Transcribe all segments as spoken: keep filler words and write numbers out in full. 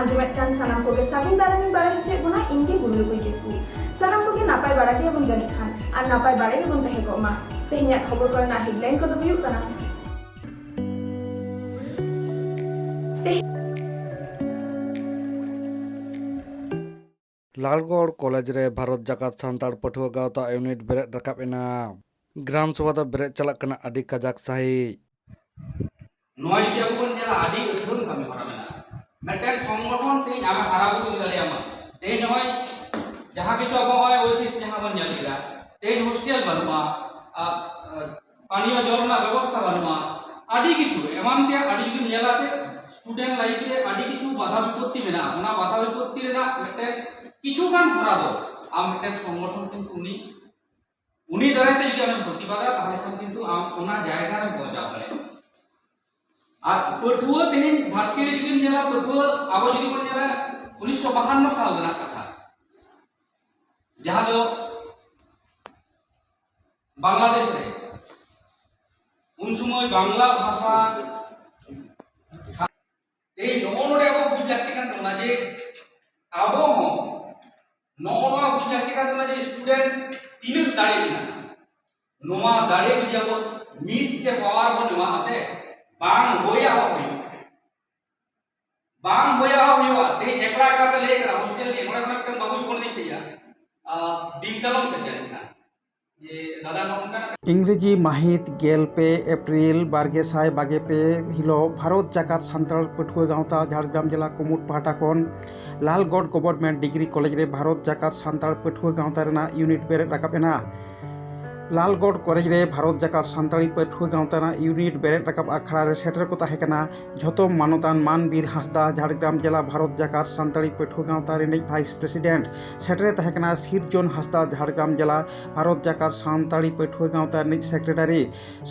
ᱟᱸᱡᱚᱢᱮᱫ ᱠᱟᱱ ᱥᱟᱱᱟᱢ ᱠᱚᱜᱮ ᱥᱟᱹᱜᱩᱱ ᱫᱟᱨᱟᱢᱤᱧ ᱵᱟᱲᱟᱭ ᱦᱚᱪᱚᱭᱮᱫ ᱵᱚᱱᱟ, ᱤᱧ ᱜᱮ ᱵᱩᱨᱞᱩ ᱠᱩᱭ ᱠᱤᱥᱠᱩ᱾ ᱥᱟᱱᱟᱢ ᱠᱚᱜᱮ ᱱᱟᱯᱟᱭ ᱵᱟᱲᱟ ᱜᱮᱭᱟᱵᱚᱱ ᱡᱟᱹᱱᱤᱡ ᱠᱷᱟᱱ, ᱟᱨ ᱱᱟᱯᱟᱭ ᱵᱟᱲᱟ ᱜᱮᱵᱚᱱ ᱛᱟᱦᱮᱸ ᱠᱚᱜ ᱢᱟ᱾ ᱛᱮᱦᱮᱧᱟᱜ ᱠᱷᱚᱵᱚᱨ ᱠᱚᱨᱮᱱᱟᱜ headline ᱠᱚᱫᱚ ᱦᱩᱭᱩᱜ ᱠᱟᱱᱟ, ᱛᱮᱦᱮᱧ ᱞᱟᱞᱜᱚᱲ ᱠᱚᱞᱮᱡᱽ ᱨᱮ ᱵᱷᱟᱨᱚᱛ ᱡᱟᱠᱟᱛ ᱥᱟᱱᱛᱟᱲ ᱯᱟᱹᱴᱷᱩᱣᱟᱹ ᱜᱟᱶᱛᱟ ᱤᱭᱩᱱᱤᱴ ᱵᱮᱨᱮᱫ ᱨᱟᱠᱟᱵ ᱮᱱᱟ᱾ ᱜᱨᱟᱢ ᱥᱚᱵᱷᱟ ᱫᱚ ᱵᱮᱨᱮᱫ ᱪᱟᱞᱟᱜ ᱠᱟᱱᱟ ᱟᱹᱰᱤ ᱠᱟᱡᱟᱠ ᱥᱟᱺᱦᱤᱡ᱾ ᱱᱚᱣᱟ ᱡᱩᱫᱤ ᱟᱵᱚ ᱵᱚᱱ ᱧᱮᱞᱟ, ᱟᱹᱰᱤ ᱟᱹᱛᱷᱟᱹᱱ ᱠᱟᱹᱢᱤ ᱦᱚᱨᱟ ᱢᱮᱱᱟᱜᱼᱟ᱾ ᱢᱤᱫᱴᱮᱱ ᱥᱚᱝᱜᱚᱴᱷᱚᱱ ᱛᱮᱦᱮᱧ ᱟᱢᱮ ᱦᱟᱨᱟ ᱵᱩᱨᱩ ᱤᱫᱤ ᱫᱟᱲᱮᱭᱟᱢᱟ᱾ ᱛᱮᱦᱮᱧ ᱱᱚᱜᱼᱚᱭ ᱡᱟᱦᱟᱸ ᱠᱤᱪᱷᱩ ᱟᱵᱚ ᱱᱚᱜᱼᱚᱭ ᱳᱭᱥᱤᱥ ᱡᱟᱦᱟᱸ ᱵᱚᱱ ᱧᱮᱞ ᱠᱮᱫᱟ, ᱛᱮᱦᱮᱧ ᱦᱳᱥᱴᱮᱞ ᱵᱟᱹᱱᱩᱜᱼᱟ, ᱟᱨ, ᱟᱨ ᱯᱟᱱᱤᱭᱚ ᱡᱚᱞ ᱨᱮᱱᱟᱜ ᱵᱮᱵᱚᱥᱛᱷᱟ ᱵᱟᱹᱱᱩᱜᱼᱟ, ᱟᱹᱰᱤ ᱠᱤᱪᱷᱩ ᱮᱢᱟᱱ ᱛᱮᱭᱟᱜ ᱟᱹᱰᱤ ᱡᱩᱫᱤ ᱧᱮᱞᱟ ᱡᱮ student life ᱨᱮ ᱟᱹᱰᱤ ᱠᱤᱪᱷᱩ ᱵᱟᱫᱷᱟ ᱵᱤᱯᱚᱛᱛᱤ ᱢᱮᱱᱟᱜᱼᱟ᱾ ᱚᱱᱟ ᱵᱟᱫᱷᱟ ᱵᱤᱯᱚᱛᱛᱤ ᱨᱮᱱᱟᱜ ᱢᱤᱫᱴᱮᱱ ᱠᱤᱪᱷᱩ ᱜᱟᱱ ᱦᱚᱨᱟ ᱫᱚ ᱟᱢ ᱢᱤᱫᱴᱮᱱ ᱥᱚᱝᱜᱚᱴᱷᱚᱱ ᱠᱤᱱᱛᱩ ᱩᱱᱤ, ᱩᱱᱤ ᱫᱟᱨᱟᱭ ᱛᱮ ᱡᱩᱫᱤ ᱟᱢᱮᱢ ᱯᱨᱚᱛᱤᱵᱟᱫᱟ, ᱛᱟᱦᱚᱞᱮ ᱠᱷᱟᱱ ᱠᱤᱱᱛᱩ ᱟᱢ ᱚᱱᱟ ᱡᱟᱭᱜᱟ ᱨᱮᱢ ᱵᱟᱧᱪᱟᱣ ᱫᱟᱲᱮᱭᱟᱜᱼᱟ᱾ ᱟᱨ ᱯᱟᱹᱴᱷᱩᱣᱟᱹ ᱛᱮᱦᱮᱧ ᱫᱷᱟᱹᱨᱛᱤ ᱨᱮ ᱡᱩᱫᱤᱢ ᱧᱮᱞᱟ, ᱯᱟᱹᱴᱷᱩᱣᱟᱹ ᱟᱵᱚ ᱡᱩᱫᱤ ᱵᱚᱱ ᱧᱮᱞᱟ ᱩᱱᱤᱥᱥᱚ ᱵᱟᱦᱟᱱᱱᱚ ᱥᱟᱞ ᱨᱮᱱᱟᱜ ᱠᱟᱛᱷᱟ, ᱡᱟᱦᱟᱸ ᱫᱚ ᱵᱟᱝᱞᱟᱫᱮᱥ ᱨᱮ ᱩᱱ ᱥᱚᱢᱚᱭ ᱵᱟᱝᱞᱟ ᱵᱷᱟᱥᱟ ᱥᱟ-, ᱛᱮᱦᱮᱧ ᱱᱚᱜᱼᱚ ᱱᱚᱰᱮ ᱟᱵᱚ ᱵᱩᱡᱽ ᱞᱟᱹᱠᱛᱤ ᱠᱟᱱ ᱛᱟᱵᱚᱱᱟ ᱡᱮ ᱟᱵᱚ ᱦᱚᱸ ᱱᱚᱜᱼᱚ ᱱᱚᱣᱟ ᱵᱩᱡᱽ ᱞᱟᱹᱠᱛᱤ ᱠᱟᱱ ᱛᱟᱵᱚᱱᱟ ᱡᱮ student ᱛᱤᱱᱟᱹᱜ ᱫᱟᱲᱮ ᱢᱮᱱᱟᱜᱼᱟ᱾ ᱱᱚᱣᱟ ᱫᱟᱲᱮ ᱡᱩᱫᱤ ᱟᱵᱚ ᱢᱤᱫ ᱛᱮ power ᱵᱚᱱ ᱮᱢᱟᱜᱼᱟ ᱥᱮ, ᱵᱟᱝ ᱵᱚᱭᱟ ᱦᱚᱸ ᱦᱩᱭᱩᱜᱼᱟ᱾ ᱵᱟᱝ ᱵᱚᱭᱟ ᱦᱚᱸ ᱦᱩᱭᱩᱜᱼᱟ᱾ ᱛᱮᱦᱮᱧ ᱮᱠᱞᱟ ᱮᱠᱞᱟ ᱯᱮ ᱞᱟᱹᱭ ᱠᱟᱫᱟ, ᱦᱳᱥᱴᱮᱞ ᱱᱤᱭᱮ ᱱᱚᱰᱮ ᱠᱷᱚᱱᱟᱜ ᱢᱤᱫᱴᱟᱝ ᱵᱟᱹᱵᱩᱭ ᱯᱷᱳᱱ ᱟᱹᱫᱤᱧ ᱛᱟᱦᱮᱸᱜᱼᱟ, ᱟᱨ ᱫᱤᱱ ᱠᱟᱞᱚᱢ ᱥᱮᱫ ᱡᱟᱹᱱᱤᱡ ᱠᱷᱟᱱ, ᱡᱮ ᱫᱟᱫᱟ ᱱᱚᱜᱼᱚ ᱱᱚᱝᱠᱟᱱᱟᱜ᱾ ᱤᱝᱨᱮᱡᱤ ᱢᱟᱹᱦᱤᱛ ᱜᱮᱞ ᱯᱮ ᱮᱯᱨᱤᱞ ᱵᱟᱨ ᱜᱮ ᱥᱟᱭ ᱵᱟᱜᱮ ᱯᱮ ᱦᱤᱞᱳᱜ ᱵᱷᱟᱨᱚᱛ ᱡᱟᱠᱟᱛ ᱥᱟᱱᱛᱟᱲ ᱯᱟᱹᱴᱷᱩᱣᱟᱹ ᱜᱟᱶᱛᱟ ᱡᱷᱟᱲᱜᱨᱟᱢ ᱡᱮᱞᱟ ᱠᱩᱢᱩᱴ ᱯᱟᱦᱴᱟ ᱠᱷᱚᱱ ᱞᱟᱞᱜᱚᱲ ᱜᱚᱵᱷᱚᱨᱱᱢᱮᱱᱴ ᱰᱤᱜᱽᱨᱤ ᱠᱚᱞᱮᱡᱽ ᱨᱮ ᱵᱷᱟᱨᱚᱛ ᱡᱟᱠᱟᱛ ᱥᱟᱱᱛᱟᱲ ᱯᱟᱹᱴᱷᱩᱣᱟᱹ ᱜᱟᱶᱛᱟ ᱨᱮᱱᱟᱜ ᱤᱭᱩᱱᱤᱴ ᱵᱮᱨᱮᱫ ᱨᱟᱠᱟᱵ ᱮᱱᱟ᱾ ᱞᱟᱞᱜᱚᱲ ᱠᱚᱞᱮᱡᱽ ᱨᱮ ᱵᱷᱟᱨᱚᱛ ᱡᱟᱠᱟᱛ ᱥᱟᱱᱛᱟᱲᱤ ᱯᱟᱹᱴᱷᱩᱣᱟᱹ ᱜᱟᱶᱛᱟ ᱨᱮᱱᱟᱜ ᱤᱭᱩᱱᱤᱴ ᱵᱮᱨᱮᱫ ᱨᱟᱠᱟᱵ ᱟᱠᱷᱲᱟ ᱨᱮ ᱥᱮᱴᱮᱨ ᱠᱚ ᱛᱟᱦᱮᱸ ᱠᱟᱱᱟ ᱡᱷᱚᱛᱚ ᱢᱟᱱᱚᱛᱟᱱ ᱢᱟᱱᱵᱤᱨ ᱦᱟᱸᱥᱫᱟ, ᱡᱷᱟᱲᱜᱨᱟᱢ ᱡᱮᱞᱟ ᱵᱷᱟᱨᱚᱛ ᱡᱟᱠᱟᱛ ᱥᱟᱱᱛᱟᱲᱤ ᱯᱟᱹᱴᱷᱩᱣᱟᱹ ᱜᱟᱶᱛᱟ ᱨᱤᱱᱤᱡ ᱵᱷᱟᱭᱤᱥ ᱯᱨᱮᱥᱤᱰᱮᱱᱴ, ᱥᱮᱴᱮᱨ ᱛᱟᱦᱮᱸ ᱠᱟᱱᱟ ᱥᱤᱨᱡᱚᱱ ᱦᱟᱸᱥᱫᱟ, ᱡᱷᱟᱲᱜᱨᱟᱢ ᱡᱮᱞᱟ ᱵᱷᱟᱨᱚᱛ ᱡᱟᱠᱟᱛ ᱥᱟᱱᱛᱟᱲᱤ ᱯᱟᱹᱴᱷᱩᱣᱟᱹ ᱜᱟᱶᱛᱟ ᱨᱤᱱᱤᱡ ᱥᱮᱠᱨᱮᱴᱟᱨᱤ,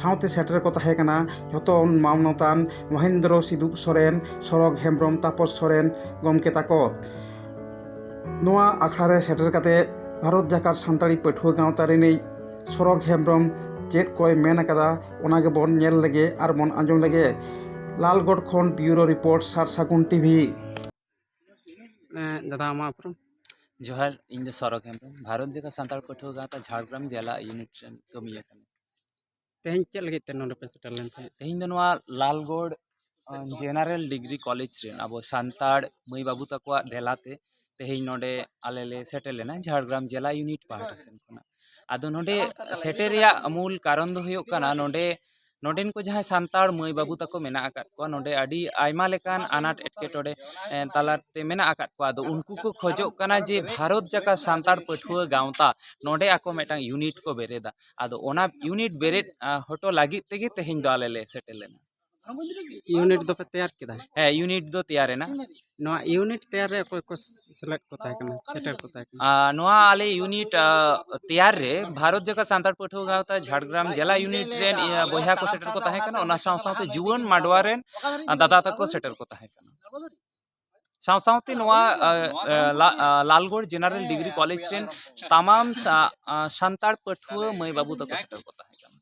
ᱥᱟᱶᱛᱮ ᱥᱮᱴᱮᱨ ᱠᱚ ᱛᱟᱦᱮᱸ ᱠᱟᱱᱟ ᱡᱷᱚᱛᱚ ᱢᱟᱱᱚᱛᱟᱱ ᱢᱚᱦᱮᱱᱫᱨᱚ ᱥᱤᱫᱩᱯ ᱥᱚᱨᱮᱱ, ᱥᱚᱨᱚᱜᱽ ᱦᱮᱢᱵᱨᱚᱢ, ᱛᱟᱯᱚᱥ ᱥᱚᱨᱮᱱ ᱜᱚᱢᱠᱮ ᱛᱟᱠᱚ᱾ ᱱᱚᱣᱟ ᱟᱠᱷᱲᱟ ᱨᱮ ᱥᱮᱴᱮᱨ ᱠᱟᱛᱮ ᱵᱷᱟᱨᱚᱛ ᱡᱟᱠᱟᱛ ᱥᱟᱱᱛᱟᱲᱤ ᱯᱟᱹᱴᱷᱩᱣᱟᱹ ᱜᱟᱶᱛᱟ ᱨᱤᱱᱤᱡ ᱥᱚᱨᱚᱜᱽ ᱦᱮᱢᱵᱨᱚᱢ ᱪᱮᱫ ᱠᱚᱭ ᱢᱮᱱ ᱟᱠᱟᱫᱟ, ᱚᱱᱟ ᱜᱮᱵᱚᱱ ᱧᱮᱞ ᱞᱮᱜᱮ ᱟᱨ ᱵᱚᱱ ᱟᱸᱡᱚᱢ ᱞᱮᱜᱮ᱾ ᱞᱟᱞᱜᱚᱲ ᱠᱷᱚᱱ ᱵᱤᱭᱩᱨᱳ ᱨᱤᱯᱳᱨᱴ, ᱥᱟᱨ ᱥᱟᱹᱜᱩᱱ ᱴᱤᱵᱷᱤ᱾ ᱫᱟᱫᱟ, ᱟᱢᱟᱜ ᱩᱯᱨᱩᱢ? ᱡᱚᱦᱟᱨ, ᱤᱧ ᱫᱚ ᱥᱚᱨᱚᱠ ᱦᱮᱢᱵᱨᱚᱢ, ᱵᱷᱟᱨᱚᱛ ᱡᱟᱠᱟᱛ ᱥᱟᱱᱛᱟᱲ ᱯᱟᱹᱴᱷᱩᱣᱟᱹ ᱜᱟᱶᱛᱟ ᱡᱷᱟᱲᱜᱨᱟᱢ ᱡᱮᱞᱟ ᱤᱭᱩᱱᱤᱴ ᱨᱮᱱ ᱠᱟᱹᱢᱤᱭᱟᱹ ᱠᱟᱱᱟ᱾ ᱛᱮᱦᱮᱧ ᱪᱮᱫ ᱞᱟᱹᱜᱤᱫ ᱛᱮ ᱱᱚᱰᱮ ᱯᱮ ᱥᱮᱴᱮᱨ ᱞᱮᱱ ᱛᱟᱦᱮᱸᱫ? ᱛᱮᱦᱮᱧ ᱫᱚ ᱱᱚᱣᱟ ᱞᱟᱞᱜᱚᱲ, ᱟᱸ, ᱡᱮᱱᱟᱨᱮᱞ ᱰᱤᱜᱽᱨᱤ ᱠᱚᱞᱮᱡᱽ ᱨᱮᱱ ᱟᱵᱚ ᱥᱟᱱᱛᱟᱲ ᱢᱟᱹᱭ ᱵᱟᱹᱵᱩ ᱛᱟᱠᱚᱣᱟᱜ ᱫᱮᱞᱟ ᱛᱮ ᱛᱮᱦᱮᱧ ᱱᱚᱰᱮ ᱟᱞᱮ ᱞᱮ ᱥᱮᱴᱮᱨ ᱞᱮᱱᱟ ᱡᱷᱟᱲᱜᱨᱟᱢ ᱡᱮᱞᱟ ᱤᱭᱩᱱᱤᱴ ᱯᱟᱦᱴᱟ ᱥᱮᱱ ᱠᱷᱚᱱᱟᱜ᱾ ᱟᱫᱚ ᱱᱚᱰᱮ ᱥᱮᱴᱮᱨ ᱨᱮᱭᱟᱜ ᱢᱩᱞ ᱠᱟᱨᱚᱱ ᱫᱚ ᱦᱩᱭᱩᱜ ᱠᱟᱱᱟ, ᱱᱚᱰᱮ, ᱱᱚᱰᱮᱱ ᱠᱚ ᱡᱟᱦᱟᱸᱭ ᱥᱟᱱᱛᱟᱲ ᱢᱟᱹᱭ ᱵᱟᱹᱵᱩ ᱛᱟᱠᱚ ᱢᱮᱱᱟᱜ ᱟᱠᱟᱫ ᱠᱚᱣᱟ, ᱱᱚᱰᱮ ᱟᱹᱰᱤ ᱟᱭᱢᱟ ᱞᱮᱠᱟᱱ ᱟᱱᱟᱴ ᱮᱴᱠᱮᱴᱚᱬᱮ, ᱮᱸ, ᱛᱟᱞᱟᱛᱮ ᱢᱮᱱᱟᱜ ᱟᱠᱟᱫ ᱠᱚᱣᱟ᱾ ᱟᱫᱚ ᱩᱱᱠᱩ ᱠᱚ ᱠᱷᱚᱡᱚᱜ ᱠᱟᱱᱟ ᱡᱮ ᱵᱷᱟᱨᱚᱛ ᱡᱟᱠᱟᱛ ᱥᱟᱱᱛᱟᱲ ᱯᱟᱹᱴᱷᱩᱣᱟᱹ ᱜᱟᱶᱛᱟ ᱱᱚᱰᱮ ᱟᱠᱚ ᱢᱤᱫᱴᱟᱝ ᱤᱭᱩᱱᱤᱴ ᱠᱚ ᱵᱮᱨᱮᱫᱟ᱾ ᱟᱫᱚ ᱚᱱᱟ ᱤᱭᱩᱱᱤᱴ ᱵᱮᱨᱮᱫ, ᱟᱸ, ᱦᱚᱴᱚ ᱞᱟᱹᱜᱤᱫ ᱛᱮᱜᱮ ᱛᱮᱦᱮᱧ ᱫᱚ ᱟᱞᱮ ᱞᱮ ᱥᱮᱴᱮᱨ ᱞᱮᱱᱟ᱾ ᱤᱭᱩᱱᱤᱴ ᱫᱚᱯᱮ ᱛᱮᱭᱟᱨ ᱠᱮᱫᱟ? ᱦᱮᱸ, ᱤᱭᱩᱱᱤᱴ ᱫᱚ ᱛᱮᱭᱟᱨ ᱮᱱᱟ᱾ ᱱᱚᱣᱟ ᱤᱭᱩᱱᱤᱴ ᱛᱮᱭᱟᱨ ᱨᱮ ᱚᱠᱚᱭ ᱠᱚ ᱥᱮᱞᱮᱫ ᱠᱚ ᱛᱟᱦᱮᱸ ᱠᱟᱱᱟ, ᱥᱮᱴᱮᱨ ᱠᱚ ᱛᱟᱦᱮᱸ ᱠᱟᱱᱟ? ᱟᱨ ᱱᱚᱣᱟ ᱟᱞᱮ ᱤᱭᱩᱱᱤᱴ, ᱟᱨ, ᱛᱮᱭᱟᱨ ᱨᱮ ᱵᱷᱟᱨᱚᱛ ᱡᱟᱠᱟᱛ ᱥᱟᱱᱛᱟᱲ ᱯᱟᱹᱴᱷᱩᱣᱟᱹ ᱜᱟᱶᱛᱟ ᱡᱷᱟᱲᱜᱨᱟᱢ ᱡᱮᱞᱟ ᱤᱭᱩᱱᱤᱴ ᱨᱮᱱ, ᱤᱭᱟᱹ, ᱵᱚᱭᱦᱟ ᱠᱚ ᱥᱮᱴᱮᱨ ᱠᱚ ᱛᱟᱦᱮᱸ ᱠᱟᱱᱟ, ᱚᱱᱟ ᱥᱟᱶ ᱥᱟᱶᱛᱮ ᱡᱩᱣᱟᱹᱱ ᱢᱟᱰᱣᱟ ᱨᱮᱱ, ᱟᱨ, ᱫᱟᱫᱟ ᱛᱟᱠᱚ ᱥᱮᱴᱮᱨ ᱠᱚ ᱛᱟᱦᱮᱸ ᱠᱟᱱᱟ᱾ ᱥᱟᱶ ᱥᱟᱶᱛᱮ ᱱᱚᱣᱟ, ᱟᱨ, ᱟᱨ, ᱞᱟ-, ᱟᱨ, ᱞᱟᱞᱜᱚᱲ ᱡᱮᱱᱟᱨᱮᱞ ᱰᱤᱜᱽᱨᱤ ᱠᱚᱞᱮᱡᱽ ᱨᱮᱱ ᱛᱟᱢᱟᱢ ᱥᱟ-, ᱟᱨ, ᱥᱟᱱᱛᱟᱲ ᱯᱟᱹᱴᱷᱩᱣᱟᱹ ᱢᱟᱹᱭ ᱵᱟᱹᱵᱩ ᱛᱟᱠᱚ ᱥᱮᱴᱮᱨ ᱠᱚ ᱛᱟᱦᱮᱸ ᱠᱟᱱᱟ᱾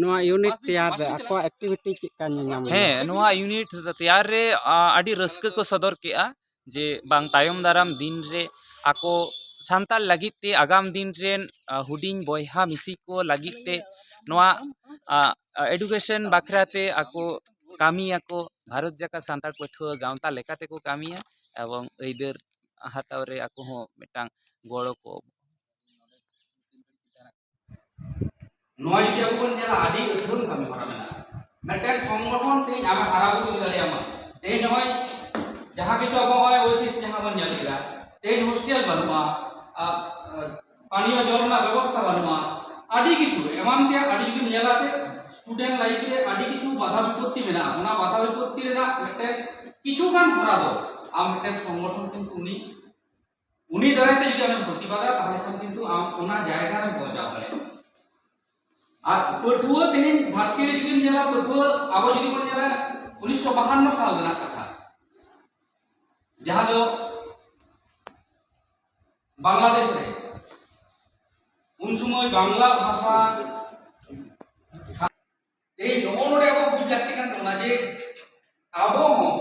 ᱱᱚᱣᱟ ᱤᱭᱩᱱᱤᱴ ᱛᱮᱭᱟᱨ ᱨᱮ ᱟᱠᱚᱣᱟᱜ ᱮᱠᱴᱤᱵᱷᱤᱴᱤ ᱪᱮᱫ ᱞᱮᱠᱟ ᱧᱮᱧᱟᱢ ᱮᱱᱟ? ᱦᱮᱸ, ᱱᱚᱣᱟ ᱤᱭᱩᱱᱤᱴ ᱛᱮᱭᱟᱨ ᱨᱮ, ᱟ, ᱟᱹᱰᱤ ᱨᱟᱹᱥᱠᱟᱹ ᱠᱚ ᱥᱚᱫᱚᱨ ᱠᱮᱜᱼᱟ ᱡᱮ ᱵᱟᱝ ᱛᱟᱭᱚᱢ ᱫᱟᱨᱟᱢ ᱫᱤᱱ ᱨᱮ ᱟᱠᱚ ᱥᱟᱱᱛᱟᱲ ᱞᱟᱹᱜᱤᱫ ᱛᱮ ᱟᱜᱟᱢ ᱫᱤᱱ ᱨᱮᱱ, ᱟ, ᱦᱩᱰᱤᱧ ᱵᱚᱭᱦᱟ ᱢᱤᱥᱤ ᱠᱚ ᱞᱟᱹᱜᱤᱫ ᱛᱮ ᱱᱚᱣᱟ, ᱟ, ᱟ, ᱮᱰᱩᱠᱮᱥᱚᱱ ᱵᱟᱠᱷᱨᱟ ᱛᱮ ᱟᱠᱚ ᱠᱟᱹᱢᱤᱭᱟᱠᱚ, ᱵᱷᱟᱨᱚᱛ ᱡᱟᱠᱟᱛ ᱥᱟᱱᱛᱟᱲ ᱯᱟᱹᱴᱷᱩᱣᱟᱹ ᱜᱟᱶᱛᱟ ᱞᱮᱠᱟ ᱛᱮᱠᱚ ᱠᱟᱹᱢᱤᱭᱟ ᱮᱵᱚᱝ ᱟᱹᱭᱫᱟᱹᱨ ᱦᱟᱛᱟᱣ ᱨᱮ ᱟᱠᱚ ᱦᱚᱸ ᱢᱤᱫᱴᱟᱝ ᱜᱚᱲᱚ ᱠᱚ᱾ ᱱᱚᱣᱟ ᱡᱩᱫᱤ ᱟᱵᱚ ᱵᱚᱱ ᱧᱮᱞᱟ, ᱟᱹᱰᱤ ᱟᱹᱛᱷᱟᱹᱱ ᱠᱟᱹᱢᱤ ᱦᱚᱨᱟ ᱢᱮᱱᱟᱜᱼᱟ᱾ ᱢᱤᱫᱴᱮᱱ ᱥᱚᱝᱜᱚᱴᱷᱚᱱ ᱛᱮᱦᱮᱧ ᱟᱢᱮ ᱦᱟᱨᱟ ᱵᱩᱨᱩ ᱤᱫᱤ ᱫᱟᱲᱮᱭᱟᱢᱟ᱾ ᱛᱮᱦᱮᱧ ᱱᱚᱜᱼᱚᱭ ᱡᱟᱦᱟᱸ ᱠᱤᱪᱷᱩ ᱟᱵᱚ ᱱᱚᱜᱼᱚᱭ ᱳᱭᱮᱥᱤᱥ ᱡᱟᱦᱟᱸ ᱵᱚᱱ ᱧᱮᱞ ᱠᱮᱫᱟ, ᱛᱮᱦᱮᱧ ᱦᱳᱥᱴᱮᱞ ᱵᱟᱹᱱᱩᱜᱼᱟ, ᱟ, ᱟ, ᱯᱟᱱᱤᱭᱚ ᱡᱚᱞ ᱨᱮᱱᱟᱜ ᱵᱮᱵᱚᱥᱛᱷᱟ ᱵᱟᱹᱱᱩᱜᱼᱟ, ᱟᱹᱰᱤ ᱠᱤᱪᱷᱩ ᱮᱢᱟᱱ ᱛᱮᱭᱟᱜ ᱟᱹᱰᱤ ᱡᱩᱫᱤᱢ ᱧᱮᱞᱟ ᱡᱮ ᱥᱴᱩᱰᱮᱱᱴ ᱞᱟᱭᱤᱯᱷ ᱨᱮ ᱟᱹᱰᱤ ᱠᱤᱪᱷᱩ ᱵᱟᱫᱷᱟ ᱵᱤᱯᱚᱛᱛᱤ ᱢᱮᱱᱟᱜᱼᱟ᱾ ᱚᱱᱟ ᱵᱟᱫᱷᱟ ᱵᱤᱯᱚᱛᱛᱤ ᱨᱮᱱᱟᱜ ᱢᱤᱫᱴᱮᱱ ᱠᱤᱪᱷᱩ ᱜᱟᱱ ᱦᱚᱨᱟ ᱫᱚ ᱟᱢ ᱢᱤᱫᱴᱮᱱ ᱥᱚᱝᱜᱚᱴᱷᱚᱱ ᱠᱤᱱᱛᱩ ᱩᱱᱤ ᱩᱱᱤ ᱫᱟᱨᱟᱭ ᱛᱮ ᱡᱩᱫᱤ ᱟᱢᱮᱢ ᱯᱨᱚᱛᱤᱵᱟᱫᱟ, ᱛᱟᱦᱚᱞᱮ ᱠᱷᱟᱱ ᱠᱤᱱᱛᱩ ᱟᱢ ᱚᱱᱟ ᱡᱟᱭᱜᱟ ᱨᱮᱢ ᱵᱟᱧᱪᱟᱣ ᱫᱟᱲᱮᱭᱟᱜᱼᱟ᱾ ᱟᱨ ᱯᱟᱹᱴᱷᱩᱣᱟᱹ ᱛᱮᱦᱮᱧ ᱫᱷᱟᱹᱨᱛᱤ ᱨᱮ ᱡᱩᱫᱤᱢ ᱧᱮᱞᱟ, ᱯᱟᱹᱴᱷᱩᱣᱟᱹ ᱟᱵᱚ ᱡᱩᱫᱤ ᱵᱚᱱ ᱧᱮᱞᱟ, ᱩᱱᱤᱥᱥᱚ ᱵᱟᱦᱟᱱᱱᱚ ᱥᱟᱞ ᱨᱮᱱᱟᱜ ᱠᱟᱛᱷᱟ, ᱡᱟᱦᱟᱸ ᱫᱚ ᱵᱟᱝᱞᱟᱫᱮᱥ ᱨᱮ ᱩᱱ ᱥᱚᱢᱚᱭ ᱵᱟᱝᱞᱟ ᱵᱷᱟᱥᱟ ᱥᱟ-, ᱛᱮᱦᱮᱧ ᱱᱚᱜᱼᱚ ᱱᱚᱰᱮ ᱟᱵᱚ ᱵᱩᱡᱽ ᱞᱟᱹᱠᱛᱤ ᱠᱟᱱ ᱛᱟᱵᱚᱱᱟ ᱡᱮ ᱟᱵᱚ ᱦᱚᱸ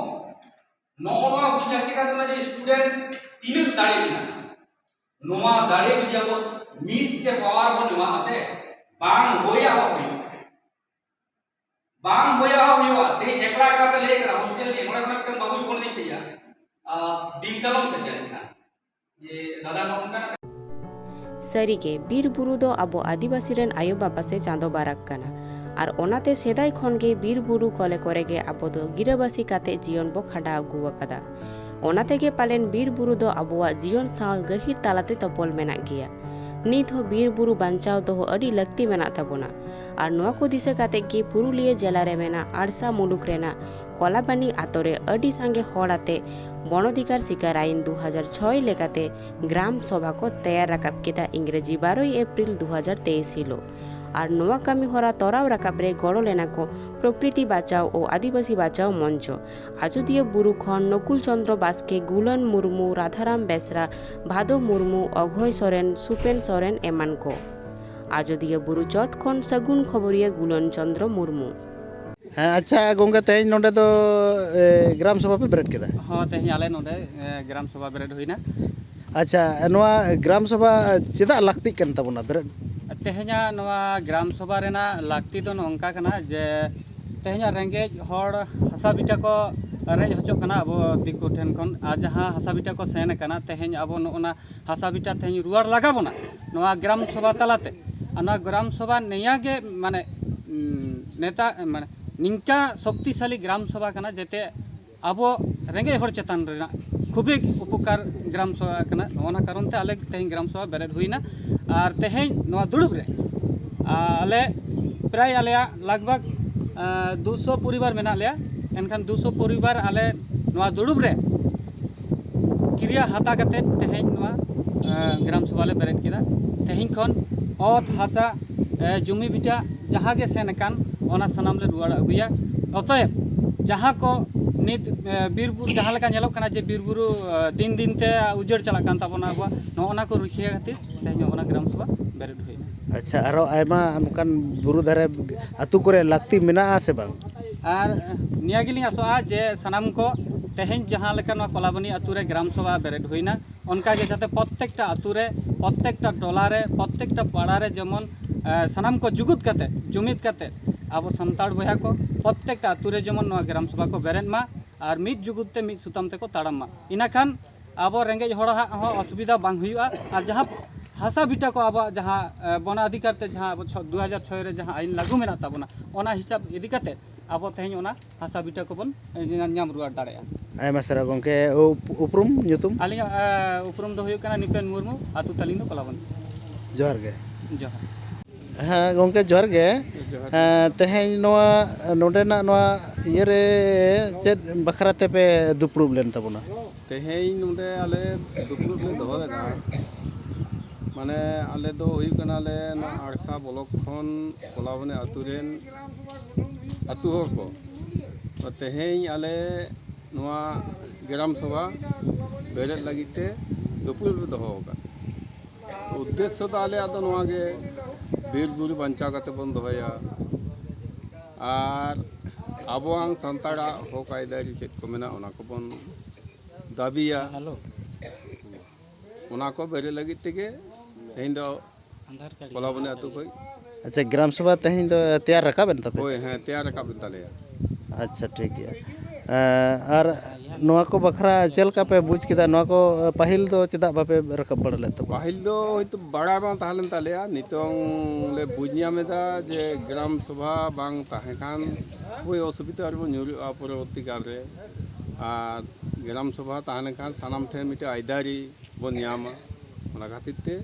ᱱᱚᱜᱼᱚ ᱱᱚᱣᱟ ᱵᱩᱡᱽ ᱞᱟᱹᱠᱛᱤ ᱠᱟᱱ ᱛᱟᱵᱚᱱᱟ ᱡᱮ student ᱛᱤᱱᱟᱹᱜ ᱫᱟᱲᱮ ᱢᱮᱱᱟᱜᱼᱟ᱾ ᱱᱚᱣᱟ ᱫᱟᱲᱮ ᱡᱩᱫᱤ ᱟᱵᱚ ᱢᱤᱫ ᱛᱮ power ᱵᱚᱱ ᱮᱢᱟᱜᱼᱟ ᱥᱮ, ᱵᱟᱝ ᱵᱚᱭᱦᱟ ᱦᱚᱸ ᱦᱩᱭᱩᱜᱼᱟ᱾ ᱵᱟᱝ ᱵᱚᱭᱦᱟ ᱦᱚᱸ ᱦᱩᱭᱩᱜᱼᱟ᱾ ᱛᱮᱦᱮᱧ ᱮᱠᱞᱟ ᱮᱠᱞᱟ ᱯᱮ ᱞᱟᱹᱭ ᱠᱮᱫᱟ hostel ᱱᱤᱭᱮ, ᱱᱚᱰᱮ ᱠᱷᱚᱱᱟᱜ ᱢᱤᱫᱴᱟᱝ ᱵᱟᱹᱵᱩᱭ ᱯᱷᱳᱱ ᱟᱹᱫᱤᱧ ᱛᱟᱦᱮᱸᱜᱼᱟ, ᱟᱨ ᱫᱤᱱ ᱠᱟᱞᱚᱢ ᱥᱮᱫ ᱡᱟᱹᱱᱤᱡ ᱠᱷᱟᱱ, ᱡᱮ ᱫᱟᱫᱟ ᱱᱚᱜᱼᱚ ᱱᱚᱝᱠᱟᱱᱟᱜ᱾ ᱥᱟᱹᱨᱤᱜᱮ, ᱵᱤᱨ ᱵᱩᱨᱩ ᱫᱚ ᱟᱵᱚ ᱟᱹᱫᱤᱵᱟᱹᱥᱤ ᱨᱮᱱ ᱟᱭᱳ ᱵᱟᱵᱟ ᱥᱮ ᱪᱟᱸᱫᱚ ᱵᱟᱨᱟᱜ ᱠᱟᱱᱟ᱾ ᱟᱨ ᱚᱱᱟᱛᱮ ᱥᱮᱫᱟᱭ ᱠᱷᱚᱱ ᱜᱮ ᱵᱤᱨ ᱵᱩᱨᱩ ᱠᱚᱞᱮ ᱠᱚᱨᱮ ᱜᱮ ᱟᱵᱚ ᱫᱚ ᱜᱤᱨᱟᱹᱵᱟᱹᱥᱤ ᱠᱟᱛᱮ ᱡᱤᱭᱚᱱ ᱵᱚ ᱠᱷᱟᱸᱰᱟᱣ ᱟᱹᱜᱩ ᱟᱠᱟᱫᱟ᱾ ᱚᱱᱟ ᱛᱮᱜᱮ ᱯᱟᱞᱮᱱ ᱵᱤᱨ ᱵᱩᱨᱩ ᱫᱚ ᱟᱵᱚᱣᱟᱜ ᱡᱤᱭᱚᱱ ᱥᱟᱶ ᱜᱟᱹᱦᱤᱨ ᱛᱟᱞᱟᱛᱮ ᱛᱚᱯᱚᱞ ᱢᱮᱱᱟᱜ ᱜᱮᱭᱟ᱾ ᱱᱤᱛ ᱦᱚᱸ ᱵᱤᱨ ᱵᱩᱨᱩ ᱵᱟᱧᱪᱟᱣ ᱫᱚᱦᱚ ᱟᱹᱰᱤ ᱞᱟᱹᱠᱛᱤ ᱢᱮᱱᱟᱜ ᱛᱟᱵᱚᱱᱟ᱾ ᱟᱨ ᱱᱚᱣᱟ ᱠᱚ ᱫᱤᱥᱟᱹ ᱠᱟᱛᱮ ᱜᱮ ᱯᱩᱨᱩᱞᱤᱭᱟᱹ ᱡᱮᱞᱟ ᱨᱮ ᱢᱮᱱᱟᱜ ᱟᱲᱥᱟ ᱢᱩᱞᱩᱠ ᱨᱮᱱᱟᱜ ᱠᱚᱞᱟᱵᱟᱱᱤ ᱟᱛᱳ ᱨᱮ ᱟᱹᱰᱤ ᱥᱟᱸᱜᱮ ᱦᱚᱲ ᱟᱛᱮ ᱵᱚᱱᱚᱫᱷᱤᱠᱟᱨ ᱥᱤᱠᱟᱨ ᱟᱭᱤᱱ ᱫᱩ ᱦᱟᱡᱟᱨ ᱪᱷᱚᱭ ᱞᱮᱠᱟᱛᱮ ᱜᱨᱟᱢ ᱥᱚᱵᱷᱟ ᱠᱚ ᱛᱮᱭᱟᱨ ᱨᱟᱠᱟᱵ ᱠᱮᱫᱟ ᱤᱝᱨᱮᱡᱤ ᱵᱟᱨᱚᱭ ᱮᱯᱨᱤᱞ ᱫᱩ ᱦᱟᱡᱟᱨ ᱛᱮᱭᱤᱥ ᱦᱤᱞᱳᱜ᱾ ᱟᱨ ᱱᱚᱣᱟ ᱠᱟᱹᱢᱤ ᱦᱚᱨᱟ ᱛᱚᱨᱟᱣ ᱨᱟᱠᱟᱵ ᱨᱮ ᱜᱚᱲᱚ ᱞᱮᱱᱟ ᱠᱚ ᱯᱨᱚᱠᱨᱤᱛᱤ ᱵᱟᱪᱟᱣ ᱳ ᱟᱹᱫᱤᱵᱟᱹᱥᱤ ᱵᱟᱪᱟᱣ ᱢᱚᱧᱪᱚ, ᱟᱡᱚᱫᱤᱭᱟᱹ ᱵᱩᱨᱩ ᱠᱷᱚᱱ ᱱᱚᱠᱩᱞ ᱪᱚᱸᱫᱽᱨᱚ ᱵᱟᱥᱠᱮ, ᱜᱩᱞᱟᱹᱱ ᱢᱩᱨᱢᱩ, ᱨᱟᱫᱷᱟᱨᱟᱢ ᱵᱮᱥᱨᱟ, ᱵᱷᱟᱫᱚ ᱢᱩᱨᱢᱩ, ᱚᱜᱷᱚᱭ ᱥᱚᱨᱮᱱ, ᱥᱩᱯᱮᱱ ᱥᱚᱨᱮᱱ ᱮᱢᱟᱱ ᱠᱚ᱾ ᱟᱡᱚᱫᱤᱭᱟᱹ ᱵᱩᱨᱩ ᱪᱚᱴ ᱠᱷᱚᱱ ᱥᱟᱹᱜᱩᱱ ᱠᱷᱚᱵᱚᱨᱤᱭᱟᱹ ᱜᱩᱞᱟᱹᱱ ᱪᱚᱸᱫᱽᱨᱚ ᱢᱩᱨᱢᱩ᱾ ᱦᱮᱸ, ᱟᱪᱪᱷᱟ ᱜᱚᱝᱠᱮ, ᱛᱮᱦᱮᱧ ᱱᱚᱰᱮ ᱫᱚ, ᱮ, ᱜᱨᱟᱢ ᱥᱚᱵᱷᱟ ᱯᱮ ᱵᱮᱨᱮᱫ ᱠᱮᱫᱟ? ᱦᱚᱸ, ᱛᱮᱦᱮᱧ ᱟᱞᱮ ᱱᱚᱰᱮ, ᱮ, ᱜᱨᱟᱢ ᱥᱚᱵᱷᱟ ᱵᱮᱨᱮᱫ ᱦᱩᱭᱱᱟ᱾ ᱟᱪᱪᱷᱟ, ᱱᱚᱣᱟ ᱜᱨᱟᱢ ᱥᱚᱵᱷᱟ ᱪᱮᱫᱟᱜ ᱞᱟᱹᱠᱛᱤᱜ ᱠᱟᱱ ᱛᱟᱵᱚᱱᱟ ᱵᱮᱨᱮᱫ? ᱛᱮᱦᱮᱧᱟᱜ ᱱᱚᱣᱟ ᱜᱨᱟᱢ ᱥᱚᱵᱷᱟ ᱨᱮᱱᱟᱜ ᱞᱟᱹᱠᱛᱤ ᱫᱚ ᱱᱚᱝᱠᱟ ᱠᱟᱱᱟ ᱡᱮ ᱛᱮᱦᱮᱧᱟᱜ ᱨᱮᱸᱜᱮᱡ ᱦᱚᱲ ᱦᱟᱥᱟ ᱵᱤᱴᱟ ᱠᱚ ᱨᱮᱡ ᱦᱚᱪᱚᱜ ᱠᱟᱱᱟ ᱟᱵᱚ ᱫᱤᱠᱩ ᱴᱷᱮᱱ ᱠᱷᱚᱱ, ᱟᱨ ᱡᱟᱦᱟᱸ ᱦᱟᱥᱟ ᱵᱤᱴᱟ ᱠᱚ ᱥᱮᱱ ᱟᱠᱟᱱᱟ, ᱛᱮᱦᱮᱧ ᱟᱵᱚ ᱱᱚᱜᱼᱚ ᱱᱟ ᱦᱟᱥᱟ ᱵᱤᱴᱟ ᱛᱮᱦᱮᱧ ᱨᱩᱣᱟᱹᱲ ᱞᱟᱜᱟᱣ ᱵᱚᱱᱟ ᱱᱚᱣᱟ ᱜᱨᱟᱢ ᱥᱚᱵᱷᱟ ᱛᱟᱞᱟᱛᱮ᱾ ᱟᱨ ᱱᱚᱣᱟ ᱜᱨᱟᱢ ᱥᱚᱵᱷᱟ ᱱᱤᱭᱟᱹ ᱜᱮ ᱢᱟᱱᱮ, ᱩᱸ, ᱱᱮᱛᱟ ᱢᱟᱱᱮ ᱱᱤᱝᱠᱟ ᱥᱚᱠᱛᱤᱥᱟᱞᱤ ᱜᱨᱟᱢ ᱥᱚᱵᱷᱟ ᱠᱟᱱᱟ ᱡᱟᱛᱮ ᱟᱵᱚ ᱨᱮᱸᱜᱮᱡ ᱦᱚᱲ ᱪᱮᱛᱟᱱ ᱨᱮᱱᱟᱜ ᱠᱷᱩᱵᱤ ᱩᱯᱚᱠᱟᱨ ᱜᱨᱟᱢ ᱥᱚᱵᱷᱟ ᱠᱟᱱᱟ᱾ ᱱᱚᱜᱼᱚ ᱱᱟ ᱠᱟᱨᱚᱱ ᱛᱮ ᱟᱞᱮ ᱛᱮᱦᱮᱧ ᱜᱨᱟᱢ ᱥᱚᱵᱷᱟ ᱵᱮᱨᱮᱫ ᱦᱩᱭᱱᱟ᱾ ᱟᱨ ᱛᱮᱦᱮᱧ ᱱᱚᱣᱟ ᱫᱩᱲᱩᱵ ᱨᱮ ᱟᱞᱮ ᱯᱨᱟᱭ ᱟᱞᱮᱭᱟᱜ ᱞᱟᱜᱽ ᱵᱷᱟᱜᱽ, ᱟᱸ, ᱫᱩᱥᱚ ᱯᱚᱨᱤᱵᱟᱨ ᱢᱮᱱᱟᱜ ᱞᱮᱭᱟ᱾ ᱮᱱᱠᱷᱟᱱ ᱫᱩᱥᱚ ᱯᱚᱨᱤᱵᱟᱨ ᱟᱞᱮ ᱱᱚᱣᱟ ᱫᱩᱲᱩᱵ ᱨᱮ ᱠᱤᱨᱭᱟᱹ ᱦᱟᱛᱟ ᱠᱟᱛᱮᱫ ᱛᱮᱦᱮᱧ ᱱᱚᱣᱟ, ᱮ, ᱜᱨᱟᱢ ᱥᱚᱵᱷᱟ ᱞᱮ ᱵᱮᱨᱮᱫ ᱠᱮᱫᱟ᱾ ᱛᱮᱦᱮᱧ ᱠᱷᱚᱱ ᱚᱛ ᱦᱟᱥᱟ, ᱮ, ᱡᱩᱢᱤ ᱵᱷᱤᱴᱟ ᱡᱟᱦᱟᱸ ᱜᱮ ᱥᱮᱱ ᱟᱠᱟᱱ, ᱚᱱᱟ ᱥᱟᱱᱟᱢ ᱞᱮ ᱨᱩᱣᱟᱹᱲ ᱟᱹᱜᱩᱭᱟ᱾ ᱚᱛᱚᱮᱵ ᱡᱟᱦᱟᱸ ᱠᱚ ᱱᱤᱛ, ᱮ, ᱵᱤᱨ ᱵᱩᱨᱩ ᱡᱟᱦᱟᱸ ᱞᱮᱠᱟ ᱧᱮᱞᱚᱜ ᱠᱟᱱᱟ ᱡᱮ ᱵᱤᱨ ᱵᱩᱨᱩ, ᱮ, ᱫᱤᱱ ᱫᱤᱱ ᱛᱮ ᱩᱡᱟᱹᱲ ᱪᱟᱞᱟᱜ ᱠᱟᱱ ᱛᱟᱵᱚᱱᱟ ᱟᱵᱚᱣᱟᱜ, ᱱᱚᱜᱼᱚ ᱱᱟ ᱠᱚ ᱨᱩᱠᱷᱤᱭᱟᱹ ᱠᱷᱟᱹᱛᱤᱨ ᱛᱮᱦᱮᱧ ᱱᱚᱜᱼᱚ ᱱᱟ ᱜᱨᱟᱢ ᱥᱚᱵᱷᱟ ᱵᱮᱨᱮᱫ ᱦᱩᱭᱱᱟ᱾ ᱟᱪᱪᱷᱟ, ᱟᱨᱚ ᱟᱭᱢᱟ ᱱᱚᱝᱠᱟᱱ ᱵᱩᱨᱩ ᱫᱷᱟᱨᱮ ᱟᱹᱛᱩ ᱠᱚᱨᱮ ᱞᱟᱹᱠᱛᱤ ᱢᱮᱱᱟᱜᱼᱟ ᱥᱮ ᱵᱟᱝ? ᱟᱨ ᱱᱤᱭᱟᱹ ᱜᱮᱞᱤᱧ ᱟᱥᱚᱜᱼᱟ ᱡᱮ ᱥᱟᱱᱟᱢ ᱠᱚ ᱛᱮᱦᱮᱧ ᱡᱟᱦᱟᱸ ᱞᱮᱠᱟ ᱱᱚᱣᱟ ᱠᱚᱞᱟᱵᱚᱱᱤ ᱟᱛᱳ ᱨᱮ ᱜᱨᱟᱢ ᱥᱚᱵᱷᱟ ᱵᱮᱨᱮᱫ ᱦᱩᱭᱱᱟ, ᱚᱱᱠᱟ ᱜᱮ ᱡᱟᱛᱮ ᱯᱨᱚᱛᱛᱮᱠᱴᱟ ᱟᱛᱳ ᱨᱮ, ᱯᱨᱚᱛᱛᱮᱠᱴᱟ ᱴᱚᱞᱟ ᱨᱮ, ᱯᱨᱚᱛᱛᱮᱠᱴᱟ ᱯᱟᱲᱟ ᱨᱮ ᱡᱮᱢᱚᱱ ᱮ, ᱥᱟᱱᱟᱢ ᱠᱚ ᱡᱩᱜᱩᱫ ᱠᱟᱛᱮ, ᱡᱩᱢᱤᱫ ᱠᱟᱛᱮ, ᱟᱵᱚ ᱥᱟᱱᱛᱟᱲ ᱵᱚᱭᱦᱟ ᱠᱚ ᱯᱨᱚᱛᱛᱮᱠᱴᱟ ᱟᱛᱳ ᱨᱮ ᱡᱮᱢᱚᱱ ᱱᱚᱣᱟ ᱜᱨᱟᱢ ᱥᱚᱵᱷᱟ ᱠᱚ ᱵᱮᱨᱮᱫ ᱢᱟ ᱟᱨ ᱢᱤᱫ ᱡᱩᱜᱩᱫ ᱛᱮ ᱢᱤᱫ ᱥᱩᱛᱟᱢ ᱛᱮᱠᱚ ᱛᱟᱲᱟᱢ ᱢᱟ᱾ ᱤᱱᱟᱹᱠᱷᱟᱱ ᱟᱵᱚ ᱨᱮᱸᱜᱮᱡ ᱦᱚᱲᱟᱜ ᱦᱚᱸ ᱚᱥᱩᱵᱤᱫᱷᱟ ᱵᱟᱝ ᱦᱩᱭᱩᱜᱼᱟ᱾ ᱟᱨ ᱡᱟᱦᱟᱸ ᱦᱟᱥᱟ ᱵᱤᱴᱟ ᱠᱚ ᱟᱵᱚᱣᱟᱜ ᱡᱟᱦᱟᱸ ᱮ, ᱵᱚᱱ ᱚᱫᱷᱤᱠᱟᱨ ᱛᱮ ᱡᱟᱦᱟᱸ ᱟᱵᱚ ᱪᱷᱚ-, ᱫᱩ ᱦᱟᱡᱟᱨ ᱪᱷᱚᱭ ᱨᱮ ᱡᱟᱦᱟᱸ ᱟᱭᱤᱱ ᱞᱟᱹᱜᱩ ᱢᱮᱱᱟᱜ ᱛᱟᱵᱚᱱᱟ, ᱚᱱᱟ ᱦᱤᱥᱟᱹᱵ ᱤᱫᱤ ᱠᱟᱛᱮ ᱟᱵᱚ ᱛᱮᱦᱮᱧ ᱚᱱᱟ ᱦᱟᱥᱟ ᱵᱤᱴᱟ ᱠᱚᱵᱚᱱ ᱧᱟᱢ ᱨᱩᱣᱟᱹᱲ ᱫᱟᱲᱮᱭᱟᱜᱼᱟ᱾ ᱟᱭᱢᱟ ᱥᱟᱨᱦᱟᱣ ᱜᱚᱢᱠᱮ᱾ ᱩᱯ-, ᱩᱯᱨᱩᱢ ᱧᱩᱛᱩᱢ? ᱟᱹᱞᱤᱧᱟᱜ ᱮ, ᱩᱯᱨᱩᱢ ᱫᱚ ᱦᱩᱭᱩᱜ ᱠᱟᱱᱟ ᱱᱤᱯᱮᱱ ᱢᱩᱨᱢᱩ, ᱟᱹᱛᱩ ᱛᱟᱹᱞᱤᱧ ᱫᱚ ᱠᱚᱞᱟᱵᱚᱱᱤ᱾ ᱡᱚᱦᱟᱨ ᱜᱮ᱾ ᱡᱚᱦᱟᱨ᱾ ᱦᱮᱸ ᱜᱚᱢᱠᱮ, ᱡᱚᱦᱟᱨ ᱜᱮ᱾ ᱡᱚᱦᱟᱨ ᱜᱮ᱾ ᱦᱮᱸ, ᱛᱮᱦᱮᱧ ᱱᱚᱣᱟ ᱱᱚᱰᱮᱱᱟᱜ ᱱᱚᱣᱟ ᱤᱭᱟᱹᱨᱮ ᱪᱮᱫ ᱵᱟᱠᱷᱨᱟ ᱛᱮᱯᱮ ᱫᱩᱯᱲᱩᱵ ᱞᱮᱱ ᱛᱟᱵᱚᱱᱟ? ᱛᱮᱦᱮᱧ ᱱᱚᱰᱮ ᱟᱞᱮ ᱫᱩᱯᱲᱩᱵ ᱞᱮ ᱫᱚᱦᱚ ᱞᱮᱫᱟ, ᱢᱟᱱᱮ ᱟᱞᱮ ᱫᱚ ᱦᱩᱭᱩᱜ ᱠᱟᱱᱟᱞᱮ ᱱᱚᱣᱟ ᱟᱲᱥᱟ ᱵᱞᱚᱠ ᱠᱷᱚᱱ ᱠᱚᱞᱟᱵᱚᱱᱤ ᱟᱹᱛᱩ ᱨᱮᱱ ᱟᱹᱛᱩ ᱦᱚᱲ ᱠᱚ᱾ ᱛᱚ ᱛᱮᱦᱮᱧ ᱟᱞᱮ ᱱᱚᱣᱟ ᱜᱨᱟᱢ ᱥᱚᱵᱷᱟ ᱵᱮᱨᱮᱫ ᱞᱟᱹᱜᱤᱫ ᱛᱮ ᱫᱩᱯᱲᱩᱵ ᱞᱮ ᱫᱚᱦᱚ ᱟᱠᱟᱫ᱾ ᱩᱫᱽᱫᱮᱥᱥᱚ ᱫᱚ ᱟᱞᱮᱭᱟᱜ ᱫᱚ ᱱᱚᱣᱟ ᱜᱮ, ᱵᱤᱨ ᱵᱩᱨᱩ ᱵᱟᱧᱪᱟᱣ ᱠᱟᱛᱮ ᱵᱚᱱ ᱫᱚᱦᱚᱭᱟ᱾ ᱟᱨ ᱟᱵᱚᱣᱟᱝ ᱥᱟᱱᱛᱟᱲᱟᱜ ᱦᱚᱠ ᱟᱹᱭᱫᱟᱹᱨᱤ ᱪᱮᱫ ᱠᱚ ᱢᱮᱱᱟᱜᱼᱟ, ᱚᱱᱟ ᱠᱚᱵᱚᱱ ᱫᱟᱹᱵᱤᱭᱟ᱾ ᱦᱮᱞᱳ᱾ ᱚᱱᱟ ᱠᱚ ᱵᱮᱨᱮᱫ ᱞᱟᱹᱜᱤᱫ ᱛᱮᱜᱮ ᱛᱮᱦᱮᱧ ᱫᱚ ᱠᱚᱞᱟᱵᱚᱱᱤ ᱟᱹᱛᱩ ᱠᱷᱚᱱ᱾ ᱟᱪᱪᱷᱟ, ᱜᱨᱟᱢ ᱥᱚᱵᱷᱟ ᱛᱮᱦᱮᱧ ᱫᱚ ᱛᱮᱭᱟᱨ ᱨᱟᱠᱟᱵ ᱮᱱ ᱛᱟᱯᱮᱭᱟ? ᱦᱳᱭ, ᱦᱮᱸ, ᱛᱮᱭᱟᱨ ᱨᱟᱠᱟᱵ ᱮᱱ ᱛᱟᱞᱮᱭᱟ᱾ ᱟᱪᱪᱷᱟ, ᱴᱷᱤᱠ ᱜᱮᱭᱟ᱾ ᱮᱸ, ᱟᱨ ᱱᱚᱣᱟ ᱠᱚ ᱵᱟᱠᱷᱨᱟ ᱪᱮᱫ ᱞᱮᱠᱟ ᱯᱮ ᱵᱩᱡᱽ ᱠᱮᱫᱟ? ᱱᱚᱣᱟ ᱠᱚ ᱯᱟᱹᱦᱤᱞ ᱫᱚ ᱪᱮᱫᱟᱜ ᱵᱟᱯᱮ ᱨᱟᱠᱟᱵ ᱵᱟᱲᱟ ᱞᱮᱫ ᱛᱟᱵᱚᱱᱟ? ᱯᱟᱹᱦᱤᱞ ᱫᱚ ᱦᱚᱭᱛᱳ ᱵᱟᱲᱟᱭ ᱵᱟᱝ ᱛᱟᱦᱮᱸ ᱞᱮᱱ ᱛᱟᱞᱮᱭᱟ᱾ ᱱᱤᱛᱚᱝ ᱞᱮ ᱵᱩᱡᱽ ᱧᱟᱢ ᱮᱫᱟ ᱡᱮ ᱜᱨᱟᱢ ᱥᱚᱵᱷᱟ ᱵᱟᱝ ᱛᱟᱦᱮᱸ ᱠᱷᱟᱱ ᱦᱳᱭ ᱚᱥᱩᱵᱤᱫᱷᱟ ᱨᱮᱵᱚᱱ ᱧᱩᱨᱩᱜᱼᱟ ᱯᱚᱨᱚᱵᱚᱨᱛᱤ ᱠᱟᱞ ᱨᱮ᱾ ᱟᱨ ᱜᱨᱟᱢ ᱥᱚᱵᱷᱟ ᱛᱟᱦᱮᱸ ᱞᱮᱱᱠᱷᱟᱱ ᱥᱟᱱᱟᱢ ᱴᱷᱮᱱ ᱢᱤᱫᱴᱮᱱ ᱟᱹᱭᱫᱟᱹᱨᱤ ᱵᱚᱱ ᱧᱟᱢᱟ᱾ ᱚᱱᱟ ᱠᱷᱟᱹᱛᱤᱨ ᱛᱮ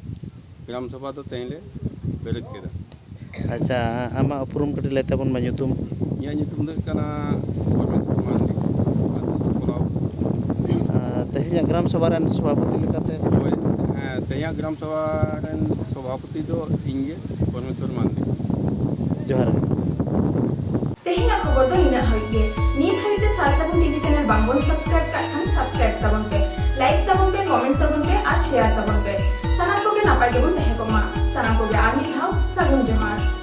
ᱜᱨᱟᱢ ᱥᱚᱵᱷᱟ ᱫᱚ ᱛᱮᱦᱮᱧ ᱞᱮ ᱵᱮᱨᱮᱫ ᱠᱮᱫᱟ᱾ ᱟᱪᱪᱷᱟ, ᱟᱢᱟᱜ ᱩᱯᱨᱩᱢ ᱠᱟᱹᱴᱤᱡ ᱞᱟᱹᱭ ᱛᱟᱵᱚᱱ ᱢᱮ, ᱧᱩᱛᱩᱢ? ᱤᱧᱟᱹᱜ ᱧᱩᱛᱩᱢ ᱫᱚ ᱦᱩᱭᱩᱜ ᱠᱟᱱᱟ ᱯᱚᱨᱢᱮᱥ ᱢᱟᱱᱰᱤ, ᱟᱹᱛᱩ ᱠᱚᱞᱟᱣ᱾ ᱟᱨ ᱛᱮᱦᱮᱧᱟᱜ ᱜᱨᱟᱢ ᱥᱚᱵᱷᱟ ᱨᱮᱱ ᱥᱚᱵᱷᱟᱯᱚᱛᱤ ᱞᱮᱠᱟᱛᱮ? ᱦᱳᱭ, ᱦᱮᱸ, ᱛᱮᱦᱮᱧᱟᱜ ᱜᱨᱟᱢ ᱥᱚᱵᱷᱟ ᱨᱮᱱ ᱥᱚᱵᱷᱟᱯᱚᱛᱤ ᱫᱚ ᱤᱧ ᱜᱮ, ᱯᱚᱨᱢᱮᱥᱣᱚᱨ ᱢᱟᱱᱰᱤ᱾ ᱡᱚᱦᱟᱨ ᱜᱮ᱾ ᱛᱮᱦᱮᱧᱟᱜ ᱠᱷᱚᱵᱚᱨ ᱫᱚ ᱱᱤᱱᱟᱹᱜ ᱦᱟᱹᱵᱤᱡ ᱜᱮ᱾ ᱱᱤᱛ ᱦᱟᱹᱵᱤᱡ ᱛᱮ ᱥᱟᱨ ᱥᱟᱹᱜᱩᱱ ᱴᱤᱵᱷᱤ ᱪᱮᱱᱮᱞ ᱵᱟᱝ ᱵᱚᱱ ᱥᱟᱵᱥᱠᱨᱟᱭᱤᱵ ᱠᱟᱜ ᱠᱷᱟᱱ ᱥᱟᱵᱥᱠᱨᱟᱭᱤᱵ ᱛᱟᱵᱚᱱ ᱯᱮ, ᱞᱟᱭᱤᱠ ᱛᱟᱵᱚᱱ ᱯᱮ, ᱠᱚᱢᱮᱱᱴ ᱛᱟᱵᱚᱱ ᱯᱮ ᱟᱨ ᱥᱮᱭᱟᱨ ᱛᱟᱵᱚᱱ ᱯᱮ᱾ ᱥᱟᱱᱟᱢ ᱠᱚᱜᱮ ᱱᱟᱯᱟᱭ ᱜᱮᱵᱚᱱ ᱛᱟᱦᱮᱸ ᱠᱚᱜ ᱢᱟ᱾ ᱥᱟᱱᱟᱢ ᱠᱚᱜᱮ ᱟᱨ ᱢᱤᱫ ᱫᱷᱟᱣ ᱥᱟᱹᱜᱩᱱ ᱡᱚᱦᱟᱨ᱾